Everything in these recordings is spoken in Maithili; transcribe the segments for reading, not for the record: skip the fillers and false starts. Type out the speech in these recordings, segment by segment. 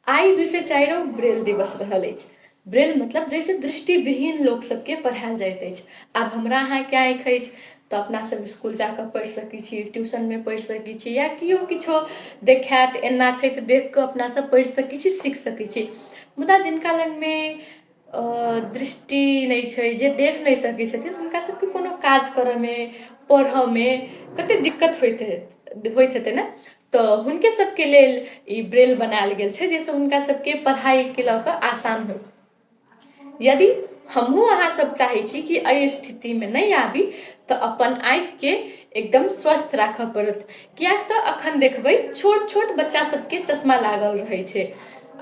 आइ 204 ब्रेल दिवस रहल अछि। ब्रेल मतलब जाहिसँ दृष्टिविहीन लोक सबके पढ़ायल जाइत अछि। आब हमरा अहाँके आँखि अछि तऽ अपना सब इसकुल जाकऽ पढ़ि सकै छी, ट्यूशनमे पढ़ि सकै छी या केओ किछो देखायत एना छै तऽ देखिकऽ अपना सब पढ़ि सकै छी, सीख सकै छी। मुदा जिनका लगमे दृष्टि नहि छै, जे देख नहि सकै छथिन, हुनका सबके कोनो काज करऽमे, पढ़ऽमे कते दिक्कत होइत हेतै ने। तऽ हुनके सबके लेल ई ब्रेल बनायल गेल छै, जाहिसँ हुनका सबके पढ़ाइके लऽ कऽ आसान होइ। यदि हमहूँ अहाँ सब चाहै छी कि एहि स्थितिमे नहि आबी तऽ अपन आँखिके एकदम स्वस्थ राखऽ पड़त, किएक तऽ अखन देखबै छोट छोट बच्चा सबके चश्मा लागल रहै छै।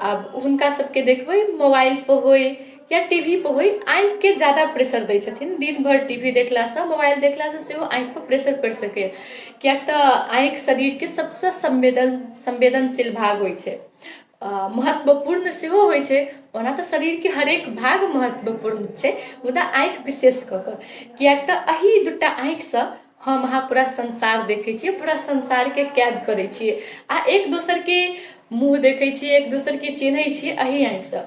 आब हुनका सबके देखबै मोबाइल पर होइ या टी वी पर होइ, आँखिके जादा प्रेशर दै छथिन। दिन भरि टी वी देखलासँ, मोबाइल देखलासँ सेहो आँखिपर प्रेशर पड़ि सकैए, किएक तऽ आँखि शरीरके सबसँ संवेदनशील भाग होइ छै, महत्वपूर्ण सेहो होइ छै। ओना तऽ शरीरके हरेक भाग महत्वपूर्ण छै, मुदा आँखि विशेष कऽ कऽ, किएक तऽ एहि दूटा आँखिसँ हम अहाँ पूरा संसार देखै छियै, पूरा संसारके कैद करै छियै आ एक दोसरके मुँह देखै छियै, एक दोसरके चिन्है छियै एहि आँखिसँ।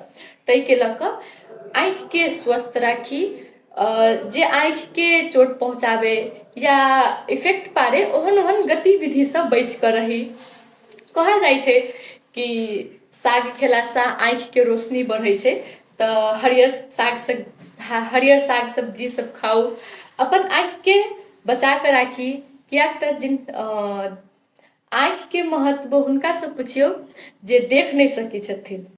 ताहिके लऽ कऽ आँखिके स्वस्थ राखी। जे आँखिके चोट पहुँचाबै या इफेक्ट पारै ओहन ओहन गतिविधिसँ बचि कऽ रही। कहल जाइ छै कि साग खेलासँ आँखिके रोशनी बढ़ै छै, तऽ हरियर साग सब, हरियर साग सब्जी सब खाउ, अपन आँखिके बचा कऽ राखी, किएक तऽ जिन आँखिके महत्व हुनकासँ पुछियौ जे देख नहि सकै छथिन।